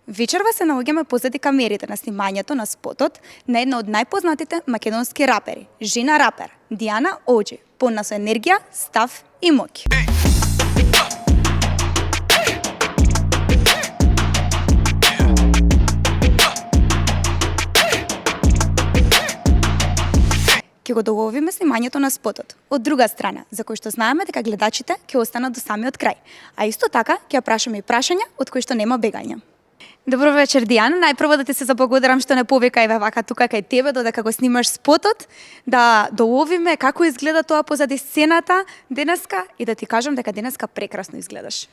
Вечерва се наоѓаме позади камерите на снимањето на спотот на една од најпознатите македонски рапери, жена рапер, Диана Оџи, полна со енергија, став и моќ. Ќе го доловиме снимањето на спотот. Од друга страна, за кој што знаеме дека гледачите ќе останат до самиот крај, а исто така ќе ја прашаме и прашања од кои што нема бегање. Добро вечер, Диана. Најпрво да ти се заблагодарам што не повика еве вака тука кај тебе додека го снимаш спотот, да доловиме како изгледа тоа позади сцената денеска и да ти кажам дека денеска прекрасно изгледаш.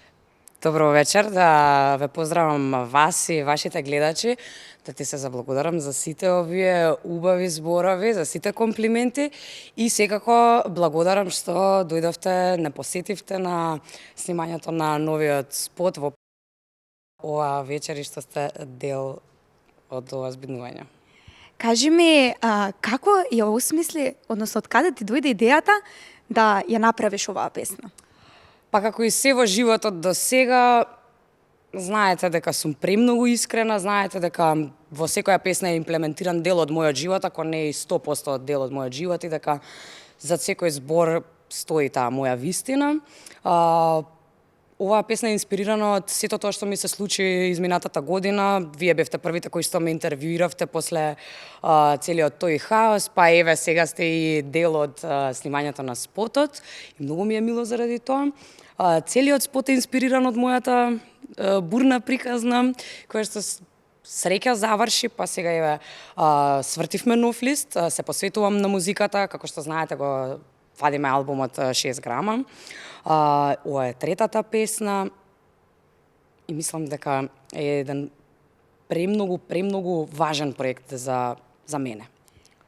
Добро вечер, да ве поздравам вас и вашите гледачи, да ти се заблагодарам за сите овие убави зборови, за сите комплименти и секако благодарам што дојдовте, не посетивте на снимањето на новиот спот во ова вечер и што сте дел од ова збиднување. Кажи ми, како ја осмисли, односно од каде ти дојде идејата да ја направиш оваа песна? Па како и се во животот до сега, знаете дека сум премногу искрена, знаете дека во секоја песна е имплементиран дел од мојот живот, ако не и 100% дел од мојот живот и дека за секој збор стои таа моја вистина. Оваа песна е инспирирана од сето тоа што ми се случи изминатата година. Вие бевте првите кои што ме интервјуиравте после целиот тој хаос, па еве сега сте и дел од снимањето на спотот и многу ми е мило заради тоа. Целиот спот е инспириран од мојата бурна приказна, која што среќа заврши, па сега еве свртивме нов лист, се посветувам на музиката, како што знаете го вадиме албумот 6 грама. Ова е третата песна и мислам дека е еден премногу важен проект за мене.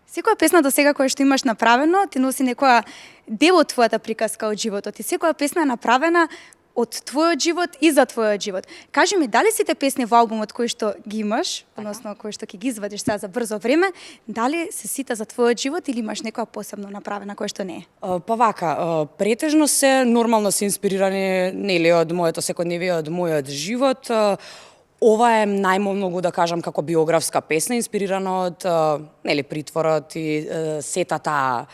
Секоја песна до сега која што имаш направено, ти носи некоја дел од твојата приказка од животот и секоја песна е направена од твојот живот и за твојот живот. Кажи ми, дали сите песни во албумот кои што ги имаш, односно кои што ќе ги извадиш сега за брзо време, дали се сите за твојот живот или имаш некоја посебно направена која што не е? Па вака, претежно се нормално се инспирирани нели од моето секојдневие, од мојот живот. Ова е најмногу да кажам како биографска песна, инспирирана од нели притворот и сета таа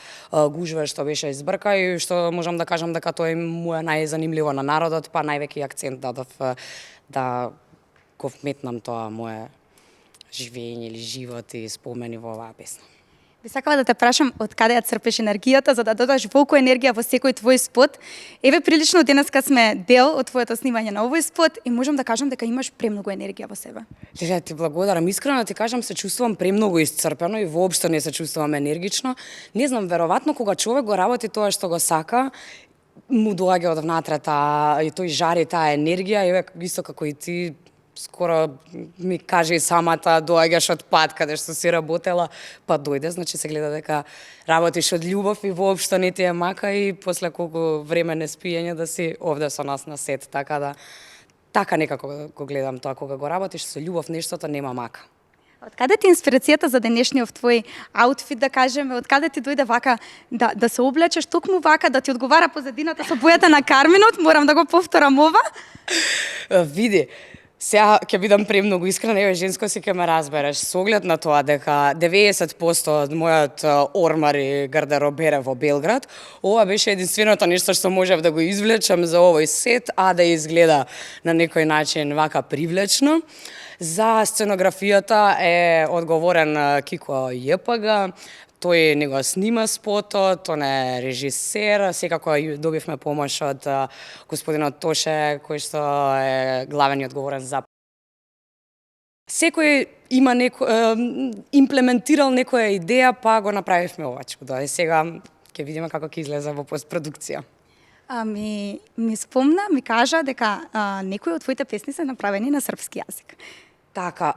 гужва што беше избрка и што можам да кажам дека тоа му е најзанимливо на народот, па највеќе акцент дадов да го вметнам тоа мое живење или живот и спомени во оваа песна. Би сакала да те прашам од каде ја црпеш енергијата за да додаш волку енергија во секој твој спот. Еве прилично денеска сме дел од твоето снимање на овој спот и можам да кажам дека имаш премногу енергија во себе. Леле, ти благодарам. Искрено ти кажам, се чувствувам премногу исцрпено и воопшто не се чувствувам енергично. Не знам, веројатно кога човек го работи тоа што го сака, му доаѓа од внатре и тој жар и таа енергија, еве исто како и ти скоро ми каже и самата, доаѓаш од пат каде што си работела, па дојде, значи се гледа дека работиш од љубов и воопшто не ти е мака и после колку време неспиење да си овде со нас на сет, така некако го гледам тоа, кога го работиш со љубов нештото нема мака. Од каде ти инспирацијата за денешниот твој аутфит, да кажеме, од каде ти дојде вака да се облечеш токму вака, да ти одговара позадината со бојата на карминот? Морам да го повторам ова. Види, сега ќе бидам премногу искрена, еве женско си ќе ме разбереш, со оглед на тоа дека 90% од мојот ормар и гардеробере во Белград, ова беше единственото нешто што можев да го извлечам за овој сет, а да изгледа на некој начин вака привлечно. За сценографијата е одговорен Кико ЈПГ, тој не го снима спотот, он е режисер, секако добивме помош од господинот Тоше, кој што е главен и одговорен за секој има имплементирал некоја идеја, па го направивме овачко. Да, сега ќе видиме како ќе излезе во постпродукција. Ми спомна, ми кажа дека некои од твоите песни се направени на српски јазик. Така,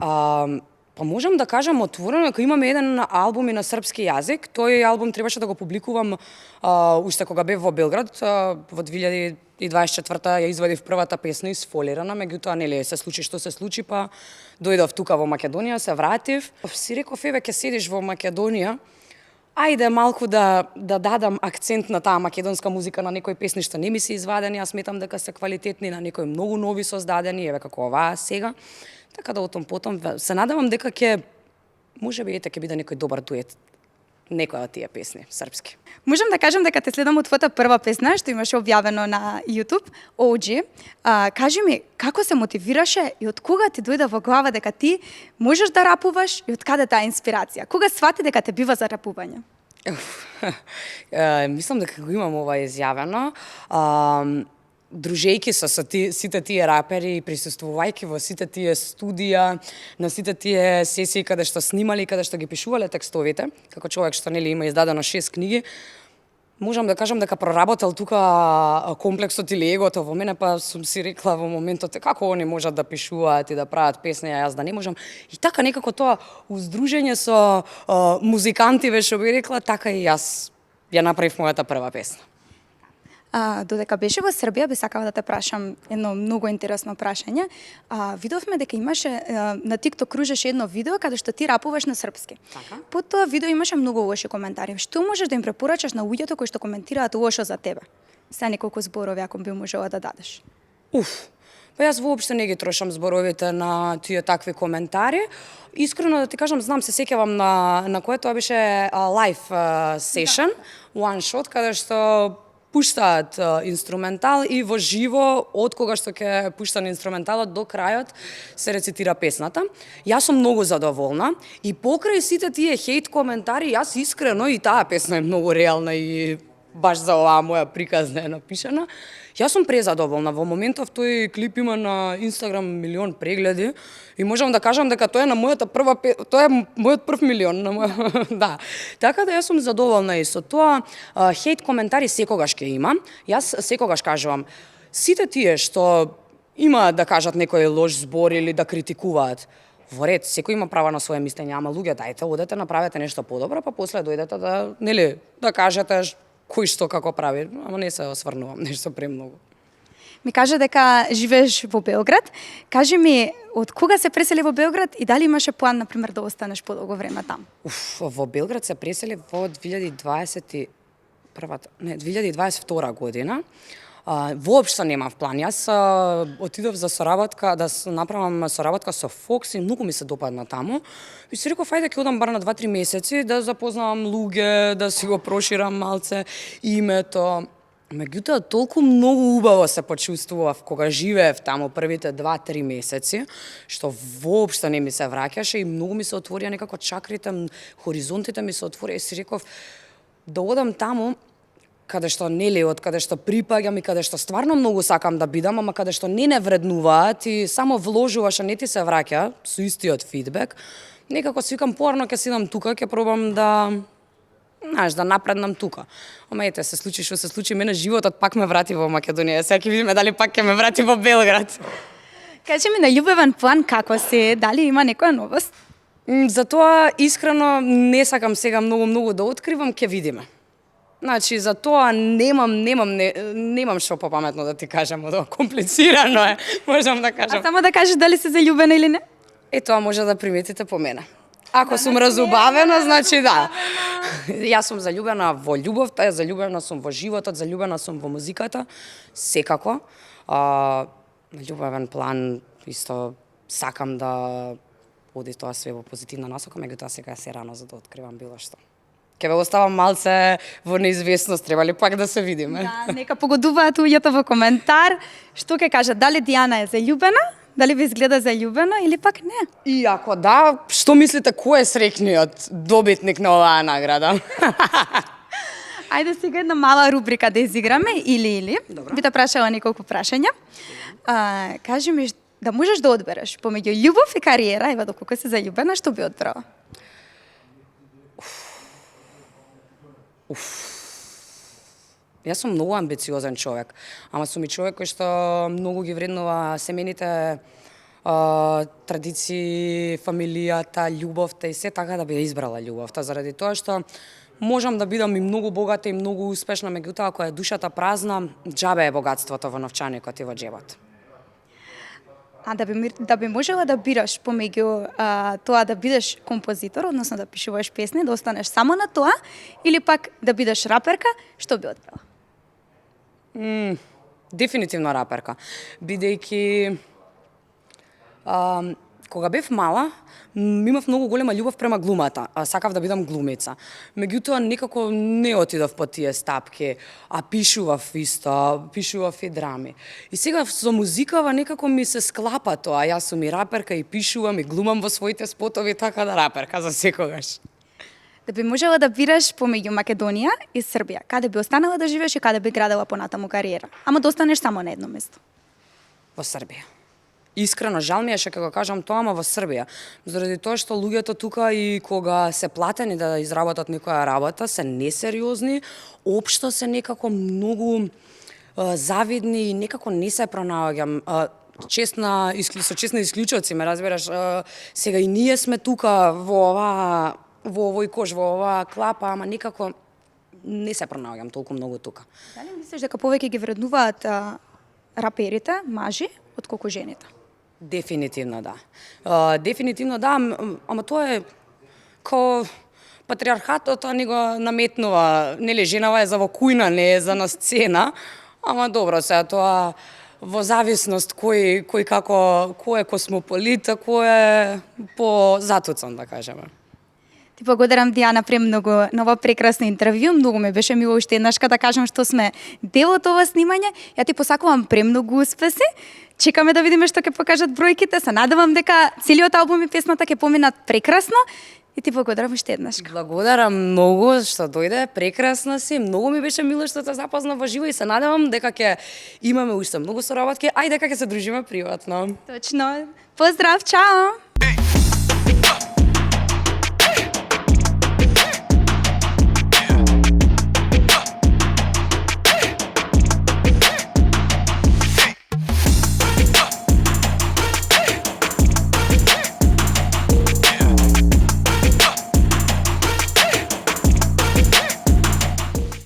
па можам да кажам отворено дека имаме еден албум и на српски јазик. Тој албум требаше да го публикувам уште кога бев во Белград, во 2024 ја извадив првата песна Исфолирана, меѓутоа нели се случи што се случи, па дојдов тука во Македонија, се вратив. Си реков, еве ќе седиш во Македонија, ајде малку да дадам акцент на таа македонска музика, на некои песни што не ми се извадени, јас сметам дека се квалитетни, на некои многу нови создадени, еве како оваа сега. Така да отом потом се надевам дека ќе можеби ќе биде некој добар дует некоја од тие песни српски. Можам да кажам дека те следам од твојата прва песна што имаше објавено на YouTube, OG. Кажи ми, како се мотивираше и од кога ти дојде во глава дека ти можеш да рапуваш и од каде таа инспирација? Кога свати дека те бива за рапување? Мислам дека го имам ова изјавено. Дружејки со сите тие рапери, присуствувајќи во сите тие студија, на сите тие сесии каде што снимале и каде што ги пишувале текстовите, како човек што нели има издадено 6 книги, можам да кажам дека проработел тука комплексот или егото во мене, па сум си рекла во моментот како они можат да пишуваат и да прават песни, а јас да не можам. И така некако тоа уздружење со музиканти, што би рекла, така и јас ја направив мојата прва песна. Додека беше во Србија, би сакала да те прашам едно многу интересно прашање. Видовме дека имаше на TikTok кружеше едно видео каде што ти рапуваш на српски. Така. Под тоа видео имаше многу лоши коментари. Што можеш да им препорачаш на луѓето кои што коментираат лошо за тебе? Сега неколку зборови ако би можела да дадеш. Па јас воопшто не ги трошам зборовите на тие такви коментари. Искрено да ти кажам, знам, се сеќавам на кое тоа беше лайв сешн, one shot, каде што пуштаат инструментал и во живо, од кога што ќе пуштан инструменталот до крајот, се рецитира песната. Јас сум многу задоволна и покрај сите тие хейт коментари, јас искрено, и таа песна е многу реална и баш за оваа моја приказна е напишана, јас сум презадоволна. Во моментов тој клип има на Инстаграм 1 милион прегледи и можам да кажам дека тоа е на мојата прва тоа е мојот прв милион на да. Така да јас сум задоволна и со тоа. Хейт коментари секогаш ќе има. Јас секогаш кажувам, сите тие што имаат да кажат некој лош збор или да критикуваат, во ред, секој има право на своje мислење, ама луѓе, дајте, одете, направете нешто подобро, па после дојдете да, нели, да кажете кој што како прави, ама не се осврнувам нешто премногу. Ми кажа дека живееш во Белград. Кажи ми, од кога се пресели во Белград и дали имаше план, например, да останеш подолго време там? Во Белград се пресели во 2022 година. Воопшто немав план. Јас отидов за соработка, да направам соработка со Fox и многу ми се допадна таму. И си реков, ајде ќе одам бар на 2-3 месеци да запознавам луѓе, да си го проширам малце името. Меѓутоа, толку многу убаво се почувствував кога живеев таму првите 2-3 месеци, што воопшто не ми се враќаше и многу ми се отворија некако чакрите, хоризонтите ми се отворија и си реков да одам таму каде што нели од каде што припаѓам и каде што стварно многу сакам да бидам, ама каде што не вреднуваат и само вложуваш, а не ти се враќа со истиот фидбек. Некако си викам порано ќе седам тука, ќе пробам да да напреднам тука. Ама ете, се случи што се случи, мене животот пак ме врати во Македонија. Сега ќе видиме дали пак ќе ме врати во Белград. Кажи ми на љубовен план како си, дали има некоја новост? Затоа искрено не сакам сега многу да откривам, ќе видиме. Значи, за тоа немам што попаметно да ти кажам, од комплицирано е, можам да кажам. А само да кажеш дали си заљубена или не? Тоа може да приметите по мене. Ако сум разубавена, значи да. Јас сум заљубена во љубовта, заљубена сум во животот, заљубена сум во музиката, секако. На љубовен план исто сакам да оди тоа све во позитивна насока, меѓутоа сега се рано за да откривам било што. Ке ве оставам малце во неизвестност, треба ли пак да се видиме? Да, нека погодуваат луѓето во коментар, што ќе кажат, дали Дијана е заљубена, дали ви изгледа заљубена или пак не? И ако да, што мислите кој е среќниот добитник на оваа награда? Ајде сега една мала рубрика да изиграме, или. Добро. Би те прашала неколку прашања. Кажи ми, да можеш да одбереш помеѓу љубов и кариера, ева доколку си заљубена, што би одбрала? Јас сум многу амбициозен човек, ама сум и човек кој што многу ги вреднува семените традиции, фамилијата, љубовта и се, така да би избрала љубовта, заради тоа што можам да бидам и многу богата и многу успешна, меѓутоа ако е душата празна, џабе е богатството во новчаникот и во џебот. А да би можела да бираш помеѓу тоа да бидеш композитор, односно да пишуваш песни, да останеш само на тоа, или пак да бидеш раперка, што би одбрала? Дефинитивно раперка, бидејќи Кога бев мала, имав многу голема љубов према глумата, сакав да бидам глумица. Меѓутоа некако не отидов по тие стапки, а пишував исто, пишував и драми. И сега со музикава некако ми се склапа тоа. Јас сум и раперка, и пишувам, и глумам во своите спотови, така да раперка за секогаш. Да би можела да бираш помеѓу Македонија и Србија, каде би останала да живееш и каде би градела понатаму кариера? Ама да останеш само на едно место. Во Србија. Искрено, жал ми е што ќе го кажам тоа, ама во Србија. Заради тоа што луѓето тука и кога се платени да изработат некоја работа, се несериозни, општо се некако многу завидни и некако не се пронаоѓам. Со честни исклучоци, ме разбираш, сега и ние сме тука во овој кош, во оваа клапа, ама некако не се пронаоѓам толку многу тука. Дали мислиш дека повеќе ги вреднуваат раперите, мажи, отколку жените? Дефинитивно да. Дефинитивно да, ама тоа е као патриархатот ни го наметнува, нели женава е за во кујна, не е за на сцена, ама добро се тоа во зависност кој е космополит, а кој е по затуцан, да кажеме. Ти благодарам, Дијана, премногу на ова прекрасно интервју. Многу ме беше мило уште еднаш да кажам што сме дел од ова снимање. Ја ти посакувам премногу успеси. Чекаме да видиме што ќе покажат бројките. Се надевам дека целиот албум и песната ќе поминат прекрасно. И ти благодарам уште еднаш. Благодарам многу што дојде, прекрасна си. Многу ми беше мило што те запозна во живо и се надевам дека ќе имаме уште многу соработки, а и дека ќе се дружиме приватно. Точно. Поздрав, чао!